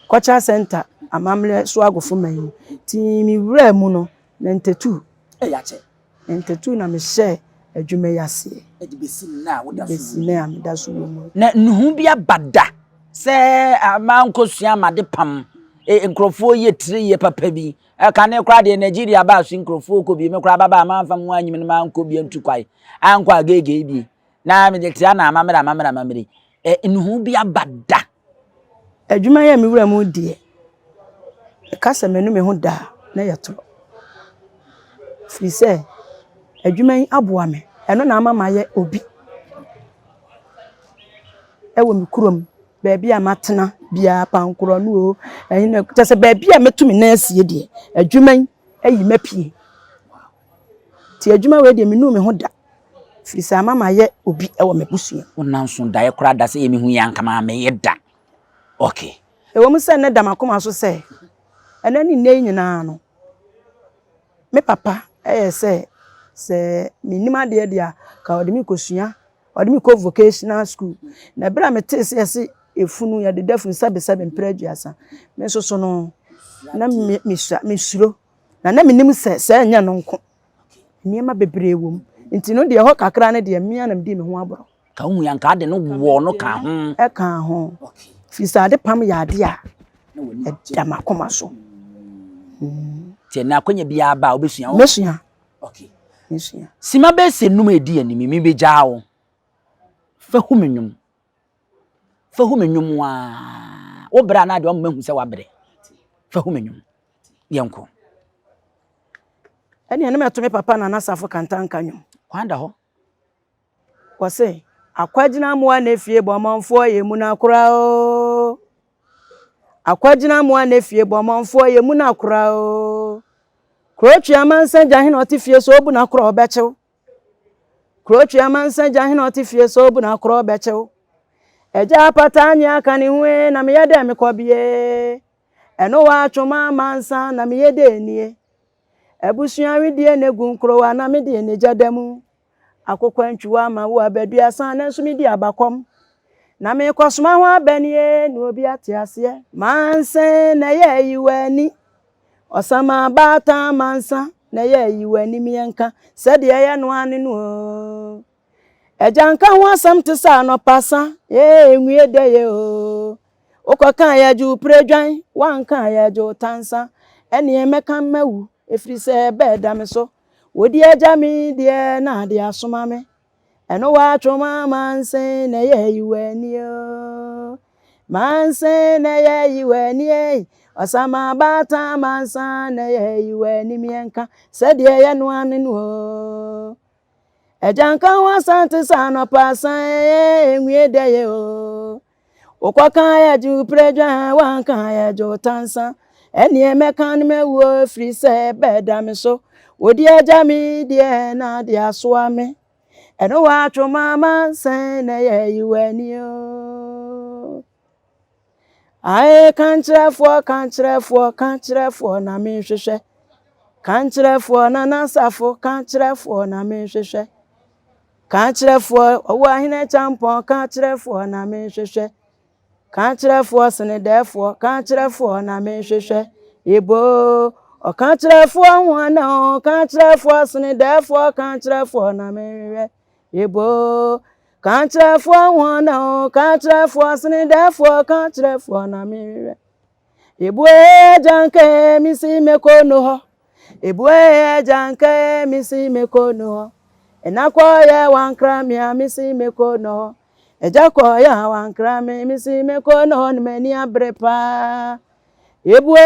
Cultural Centre amammerɛ so agofomma yi mu. Nti mewuraa mu no, 92. Ɛyɛ akyɛ. 92 na mehyɛɛ adwuma yi aseɛ. Ɛde bɛsi nnɛ a woda so wɔ mu. Bɛsi nnɛ a meda so wɔ mu. Na nnuhu bi aba da sɛ mankɔsua m'adepam, nkurɔfoɔ yɛ tire yɛ papa bi, Kane koraa deɛ Nigeria baa so nkurɔfoɔ kɔ bi, me koraa babaa mamfa me ho anyim no mankɔ bi antu kwae, ankɔ agege bi, na mede tia na amammerɛ amammerɛ amammerɛ. Nnuhu bi aba da. Adwuma yi a me wura mu deɛ, meka sɛ manu me ho da a, na ɛyɛ torɔ. Firi sɛ, adwuma yi aboa me, ɛno na ama mayɛ obi wɔ me kurom. Baabi a matena biara, Pankorɔ no o, ɛhe no, kyerɛ sɛ baabi a mɛtu me nan asie deɛ, adwuma yi ayi me apue. Nti adwuma wei deɛ menuu me ho da, firi sɛ ama mayɛ obi wɔ m'abusua mu. Wo nanso daeɛ koraa da sɛ yɛ mehu yi anka maa meyɛ da. Okay. Ɛwɔ mu sɛ nnɛ da m'akoma so sɛ, ɛnnɛ ne nnɛ yi nyinaa no, me papa yɛ sɛ, sɛ mennim adeɛ deɛ a, ka ɔde me kɔsua Ɔde me kɔɔ vocational school. Na berɛ a metee sɛ yɛse efunu, yɛdeda funu sɛbesɛbe mprɛ aduasa, me nso so no, na mesua, mesuro. Na na menim sɛ sɛ ɛnyɛ no nko, nneɛma bebree wɔ mu. Nti no deɛ ɛhɔ kakra no deɛ, me ara na medii me ho aborɔ. Ka wohu yɛ anka ade no wɔɔ no ka ho. Ɛka ho. Firi sɛ ade pam yɛ adeɛ a ɛda m'akoma so. Nti ɛnɛ akwanya biara ba a wobɛsua? Mɛsua. Okay. Mesua. Sima bɛyɛ sɛ num a ɛdi anim yi, mebɛgyaa wo. Fa hu me nnwom. Fa hu me nnwom aa. Wo brɛ anaa deɛ ɔma mahu sɛ wabrɛ. Fa hu me nnwom. Yɛnkɔ. Ɛneɛ ne mɛto me papa Nana Safo Kantanka nnwom. Kwan da hɔ. Wɔse, Akwagyina mmoa na efie bɔmmɔnfoɔ yɛ mu na koraa oo. Akwagyina mmoa na efie bɔmmɔnfoɔ yɛ mu na koraa oo. Kurotwi amansa gya hene ɔte fie sɛ obu na korɔ ɔbɛkyew. Kurotwi amansa gya hene ɔte fie sɛ obu na korɔ ɔbɛkyew. Agya apataa nye aka ne ho ee na meyɛ dɛ mekɔ bie. Ɛno wɔ atwoma amansa na meyɛ dɛ nie. Abusua wedeɛ na egu nkorowa na medeɛ na egya da mu. Akokwantwiwa ama wo abaduasa nanso medi abakɔm. Na merekɔsoma ho aba nie na obi ate aseɛ. Mansa na ɛyɛ ayi w'ani. Ɔsama baatan mansa na ɛyɛ ayi w'ani meɛnka sɛdeɛ ɛyɛ no ara ne no oo. Agya nka ho asɛm te sɛ anɔpa sa ee nwie dɛ yɛ oo. Wokɔka a yɛgye wo pire dwan, woanka a yɛgye wo tansa. Ɛneɛ mɛka mawu ɛfiri sɛ ɛbɛ da me so. Wodi agya me deɛ na ade asoma me. Ɛno watwe ma mansen na ɛyɛ ayi w'ani o. Mansen na ɛyɛ ayi w'ani ei. Ɔsama baatan mansan na ɛyɛ ayi w'ani miɛnka sɛdeɛ ɛyɛ no ano no o. Agya nka ho asante sɛ anɔpa asan ee nwie dɛ yɛ oo. Wokɔka yɛ gye wo pire dwan wanka yɛ gye wo tansa. Ɛneɛ mɛka no mawuo ɛfiri sɛ bɛda me so. Wode agya me deɛ na de asoa me. Ɛno watwo mama nsɛn na yɛ yi w'ani oo. Ae kankyerɛfoɔ kankyerɛfoɔ kankyerɛfoɔ na menhwehwɛ Kankyerɛfoɔ Nana Safo kankyerɛfoɔ na menhwehwɛ Kankyerɛfoɔ ɔwɔ ahene kyampɔn kankyerɛfoɔ na menhwehwɛ Kankyerɛfoɔ senedɛɛfoɔ kankyerɛfoɔ na menhwehwɛ Eboo ɔkankyerɛfoɔ ho ana o kankyerɛfoɔ senedɛɛfoɔ kankyerɛfoɔ na menhwehwɛ Eboo, kankyerɛfoɔ hɔn o, kankyerɛfoɔ senedɛfoɔ, kankyerɛfoɔ na mehwehwɛ. Ebue agya nka misi mekɔ no hɔ. Ebue agya nka misi mekɔ no hɔ. Ɛna kɔyɛ wankra me a misi mekɔ no hɔ. Agya kɔyɛ a wankra me misi mekɔ no hɔ na m'ani abere paa. Ebue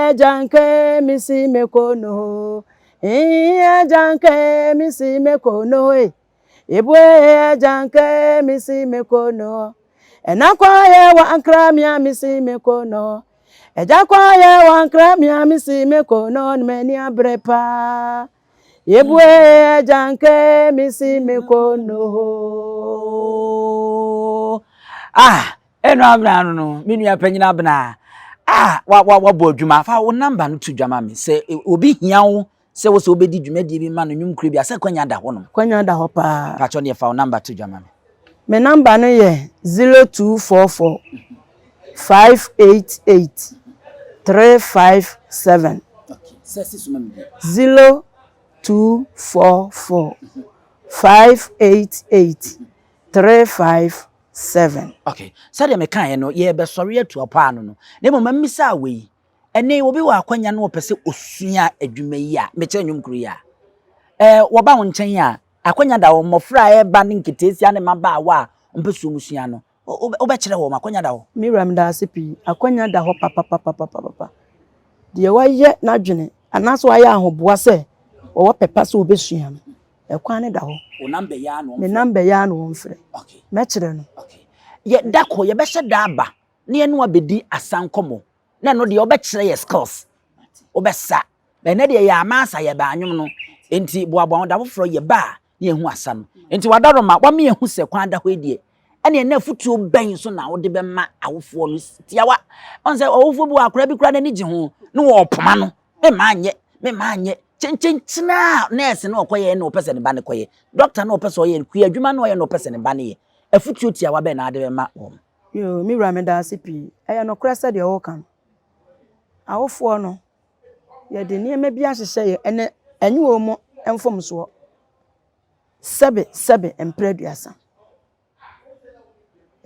agya nka misi mekɔ no hɔ. Ee agya nka misi mekɔ no hɔ. Ebue agya nka misi mekɔ no hɔ. Ɛna kɔyɛ wankra me a misi mekɔ no hɔ. Agya kɔyɛ wankra me a misi mekɔ no hɔ na m'ani abere paa. Ebue agya nka misi mekɔ no hɔ. Ah, Ɛno abena no no, me nua panyin abena a wa wa wabɔ adwuma fa wo namba no to dwa ma me sɛ obi hia wo sɛ wo sɛ wobɛdi dwumadie bi ma no nnwom kuro bi a sɛ kwanya da hɔ nom. Kwanya da hɔ paa. Pakyɛ neɛ fa wo namba to dwa ma me. Me namba no yɛ 0244 588 357. Okay, sɛ si so ma me bio. 0244 588 357. Okay, sɛdeɛ mekaeɛ no, yɛrebɛsɔre atu ɔpɔ ano no, na mmom mammisa wei. Ɛnne obi wɔ akwanya na ɔpɛ sɛ osua adwuma yi a, mekyerɛ nnwom koro yi a, ɛɛ wɔba wo nkyɛn a, akwanya da hɔ, mmɔfra a ɛreba ne nketeesia ne mmabaawa a wɔpɛ sɛ wɔsua no, wobɛkyerɛ wɔn, akwanya da hɔ. Me wura meda ase pii, akwanya da hɔ papapapapapa. Deɛ wayɛ n'adwene anaasɛ wayɛ ahoboa sɛ ɔwɔ pɛ pa sɛ ɔbɛsua no, Ɛkwan no da hɔ. Wo number yi ara na wɔmfrɛ. Me number yi ara na wɔmfrɛ. Okay. Mɛkyerɛ no. Okay. Yɛ da kɔ yɛbɛhyɛ da aba na yɛne wo abɛdi asa nkɔmmɔ na ɛno deɛ wobɛkyerɛ yɛ skills wobɛsa ɛnɛ deɛ yɛ ama asa yɛ baa nwom no nti boaboa ho da foforɔ yɛ ba a na yɛhu asa no nti wadaroma wama yɛhu sɛ kwan da hɔ yi deɛ ɛne ɛnɛ afutuo bɛn so na wode bɛma awofoɔ no tiawa ɔn sɛ ɔwofoɔ bi wɔ akora bi koraa n'ani gye ho na wɔpoma no Memma anyɛ, memma anyɛ. Kyenkyenkyene a nɛɛse no ɔkɔyɛ na ɔpɛ sɛ ne ba no kɔyɛ, dɔkta no ɔpɛ sɛ ɔyɛ, kua adwuma no ɔyɛ na ɔpɛ sɛ ne ba no yɛ. Afotuo tiawa bɛn na wode bɛma wɔn? Yoo, me wura meda ase pii. Ɛyɛ nokorɛ sɛdeɛ woreka no. Awofoɔ no, yɛde nneɛma bi ahyehyɛ yɛn, ɛnɛ ɛnyɛ wɔn mfomsoɔ. Sɛbe sɛbe mprɛ aduasa.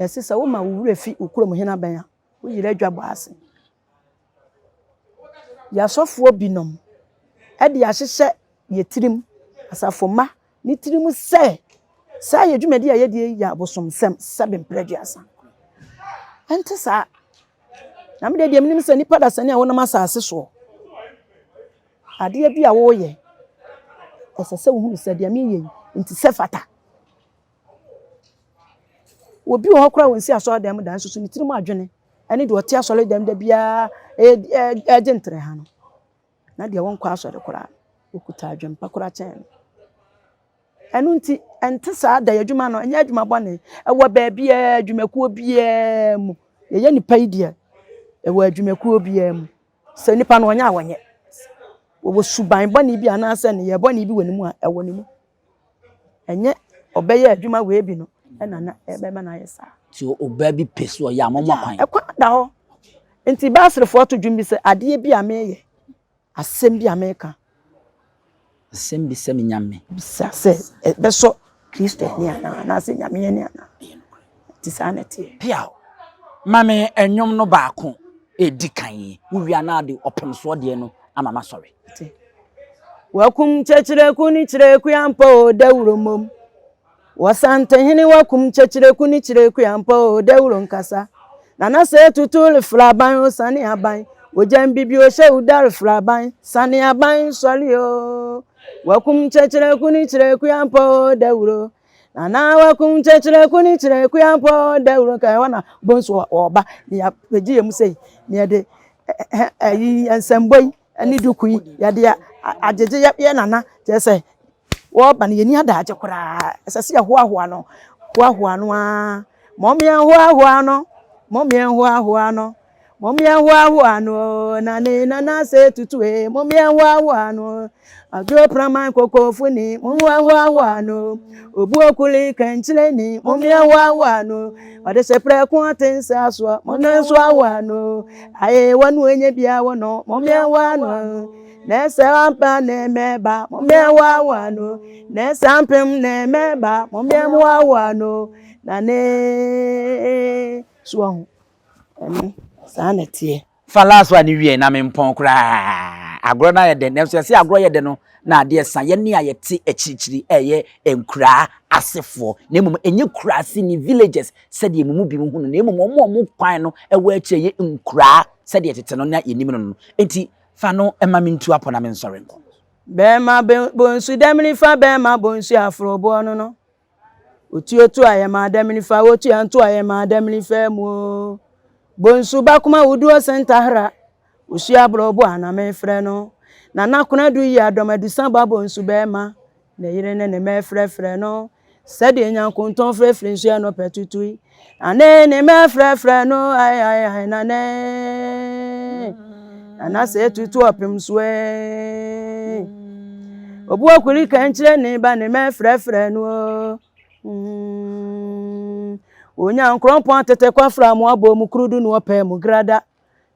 Yɛse sɛ woma wo werɛ fi wo kurom hene abɛn a, wo yere adwa bɔ ase. Yɛn asɔfoɔ binom de ahyehyɛ yɛn tirim, asafo mma ne tirim sɛ saa yɛn dwumadi a yɛdi yi yɛ abosomsɛm sɛbe mprɛ aduasa. Ɛnte saa. Na me deɛ deɛ menim sɛ nipa dasani a wonam asase soɔ, adeɛ bi a woyɛ, ɛsɛ sɛ wohunu sɛ deɛ meyɛ yi nti sɛ fata. Obi wɔ hɔ koraa a ɔnsi asɔredan mu da nso so ne tirim adwene ne deɛ ɔte asɔredan mu da biara regye ntrɛha no, na deɛ ɔnkɔ asɔre koraa no, ɔkuta adwempa koraa kyɛn no. Ɛno nti, ɛnte saa da. Adwuma no, ɛnyɛ adwuma bɔne. Ɛwɔ baabiara, adwumakuo biara mu. Yɛyɛ nnipa yi deɛ, ɛwɔ adwumakuo biara mu. Sɛ nipa no ɔnyɛ a ɔnyɛ. Wɔwɔ suban bɔne bi anaasɛ nneyɛɛ bɔne bi wɔ ne mu a, ɛwɔ ne mu. Ɛnyɛ ɔbɛyɛ adwuma wei bi no ɛna na ɛbɛma no ayɛ saa. Nti ɔbaa bi pɛ sɛ ɔyɛ a momma kwan. Ɛkwan da hɔ. Nti Baasrefoɔ to dwom bi sɛ adeɛ bi a meyɛ, asɛm bi a meka. Asɛm bi sɛ me Nyame. Bisa sɛ ɛbɛsɔ Kristo ani anaa anaasɛ Nyame ani anaa. Nti saa na ɛteɛ. Peaw! Ma me nnwom no baako a ɛdi kan yi, wowie a na ade ɔpemsoɔ deɛ no ama masɔre. Te. Wakum Kyekyereku ne Kyereku ampa o, dawuro mmom. Wɔsantehene wakum Kyekyereku ne Kyereku ampa o, dawuro nkasa. Nana sɛ tutu refra aban o, sane aban. Ogya mbibi o, hyɛ wo da refra aban, sane aban sɔre o. Wakum kyɛkyerɛku ne kyerɛku ampɔ o dawuro. Nana wakum kyɛkyerɛku ne kyerɛku ampɔ o dawuro. Nka ɛhɔ na bonsu ɔba ne yɛapɛgye yɛ mu sei ne yɛde ɛyi nsɛmbɔ yi ne duku yi yɛde agyegye yɛ nana kyerɛ sɛ Wɔreba no, yɛnni adagye koraa. Ɛsɛ sɛ yɛhoahoa no, hoahoa no ara. Mom yɛnhoahoa no, mom yɛnhoahoa no, mom yɛnhoahoa no, na ne nana sɛ tutu e, mom yɛnhoahoa no. Adwo praman kokofo ni, mom yɛnhoahoa no. Obu okuli kɛnkyerɛ ni, mom yɛnhoahoa no. Ɔde hyɛ prɛko ate nsa soɔ, mom yɛnhoahoa no. Aye, wɔn enye bia wɔ no, mom yɛnhoahoa no. Na ɛsɛ ampa na ɛmɛba, mommɛhoahoa no. Na ɛsɛ ampem na ɛmɛba, mommɛhoahoa no. Na ne so ɔho, ɛno saa na ɛteɛ. Fa last one no wie na mempɔn koraa. Agorɔ no ayɛ dɛ, nanso yɛse agorɔ yɛ dɛ no na adeɛ sa. Yɛne a yɛte akyirikyiri ɛyɛ nkuraa asefoɔ, na mmom ɛnyɛ kuraase ni villagers sɛdeɛ mo mu binom hu no, na mmom wɔn a wɔn kwan no wɔ akyire yɛ nkuraa sɛdeɛ tete no na yɛnim no no. Enti Fa no ma mentu apɔ na mensɔre nkɔ. Bɛɛma bonsu dɛminifa bɛɛma bonsu aforoboɔ no no Otuo to ayɛ ma dɛminifa otua nto ayɛ ma dɛminifa mu o Bonsu bakoma wuduo sentahra Osua aborɔbo a na mefrɛ no Nana Konadu yi adɔm adusa ba bonsu bɛɛma Ne yere ne ne mma frɛfrɛ no sɛdeɛ nyankontɔn frɛfrɛ nsuo anɔpa tutui. Nane ne mma frɛfrɛ no ai ai ai nane. Nana sɛ tutu ɔpem so ee. Obu okuri kɛnkyerɛ ne ba ne mma frɛfrɛ no o. Mm. Onyankorɔmpɔn atete kwafra mu abɔ mu kurudu no ɔpɛ mu grada.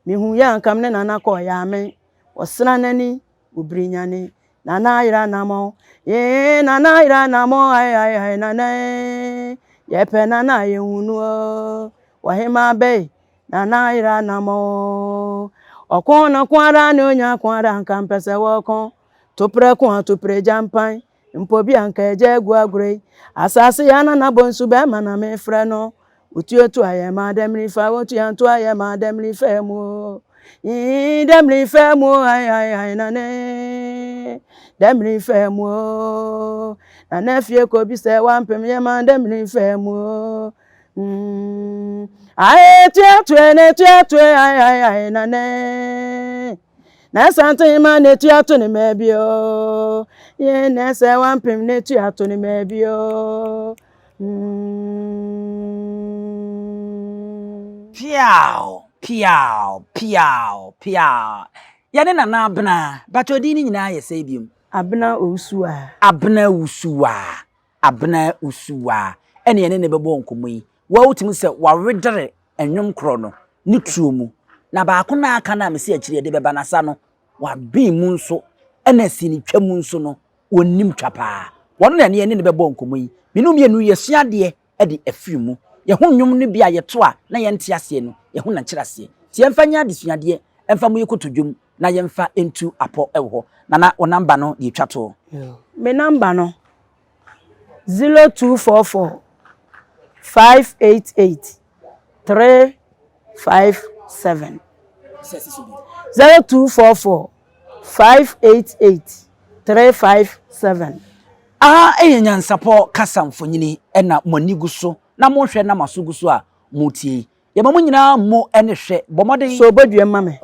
Mehu yɛ ankam ne nana kɔɔ yɛ amen. Ɔsra n'ani Obiri nyane, Nana ayera namɔ, ee Nana ayera namɔ, ai ai ai Nana ee, yɛpɛ Nana a yɛnhu no oo, Ɔhemaa bɛi, Nana ayera namɔ oo, Ɔko no ko ara ne onya ko ara nka mpɛ sɛ wɔko, Toprɛ ko a toprɛ gya mpan, Mpo bi anka agya agu agorɔ yi. Asase yɛ anana bonsu bɛɛma na me frɛ no. Wotuatua yɛ ma dɛmiri fa wotua ntoa yɛ ma dɛmiri fɛ mu o. Ii dɛmiri fɛ mu o ai ai ai nane. Dɛmiri fɛ mu o. Nana fie kɔ bi sɛ wampem yɛ ma dɛmiri fɛ mu o. Mm. Ai tuatue ne tuatue ai ai ai nane. Na ɛsante ma na etua to ne mmaa bi o. Yɛn na ɛsɛ wampem na etua to ne mmaa bi o. Mm. Piaw, piaw, piaw, piaw. Yɛne Nana Abena, but odin no nyinaa yɛ sɛe biom. Abena Owusuaa. Abena Owusuaa, Abena Owusuaa ɛne yɛne no bɛbɔ nkɔmmɔ yi. Woa wotumi sɛ wawedere nnwom korɔ no ne tuo mu, na baako no a aka no a mese akyire yɛde bɛba no asa no, waben mu nso, ɛna sinitwa mu nso no, ɔnnim twa paa. Wɔno na ɛne yɛne no bɛbɔ nkɔmmɔ yi. Me ne wo mmienu yɛsua adeɛ de afiri mu. Yɛho nnwom no bi a yɛto a na yɛnte aseɛ no, yɛho na nkyerɛaseɛ. Nti yɛmfa nyɛ adesuadeɛ mfa mu yɛ kotodwom na yɛmfa ntu apɔ wɔ hɔ. Nana, wo namba no deɛ twa toɔ. Me namba no, 0244 588 357. 0244 588 357. Aha yɛ Nyansapɔ kasa mfonini na mo ani gu so na mohwɛ na mo aso gu so a motie yi. Yɛma mo nyinaa mo ne hwɛ. Bɔ mmɔden. So bɔ dua ma me.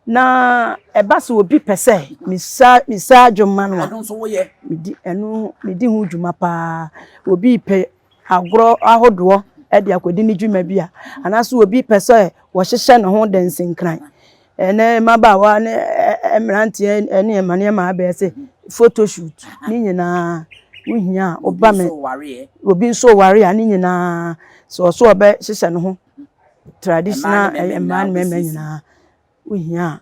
Na ɛba sɛ obi pɛ sɛ misa misa adwom ma no a, medi ɛno medi ho dwuma paa. Obi pɛ agorɔ ahodoɔ de akɔdi ne dwuma bi a, anaasɛ obi pɛ sɛ wɔhyehyɛ ne ho dansinkran. Ɛnɛ mmabaawa ne mmeranteɛ ne mma nneɛma abɛyɛ sɛ photo shoot ne nyinaa wohia a woba me obi nso ware a ne nyinaa sɛ ɔso ɔbɛhyehyɛ ne ho traditional mmaa ne mmarima nyinaa wohia a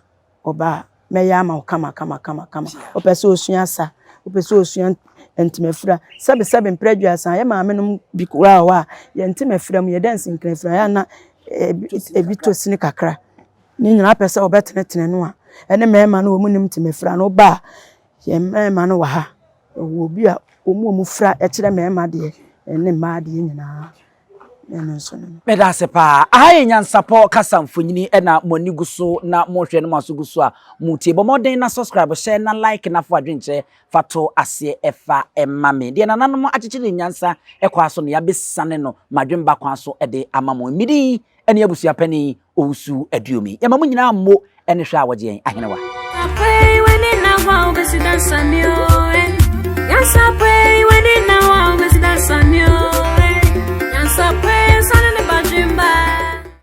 ɔba a mɛyɛ ama wo kama kama kama kama wopɛ sɛ osua asa wopɛ sɛ osua ntemafira sɛbe sɛbe mprɛ aduasa yɛ maame nom bi koraa wɔ hɔ a yɛn ntemafira mu yɛda nsenkrafira yɛ ana ebi tɔ sini kakra ne nyinaa pɛ sɛ wɔbɛtenetene no a ɛne mmarima no wɔn nim ntemafira no woba a yɛn mmarima no wɔ ha wɔ obi a wɔn a wɔfira kyerɛ mmarima deɛ ne mmaa deɛ nyinaa. Ɛno nso no. Meda ase paa. Aha yɛ Nyansapɔ kasa mfonini ɛna mo ani gu so na mohwɛ na mo aso gu so a motie. Bɔ mmɔden na subscribe, hyɛ na like na fa adwenkyerɛ fa to aseɛ ɛfa ɛma me. Deɛ nananom akyekyere nyansa ɛkwan so no yɛabɛsane no madwemba kwan so ɛde ama mo. Medin ɛne abusua panin Owusu Aduomi. Yɛma mo nyinaa mmo ɛne hwɛ a wɔgye yɛn ahenewa.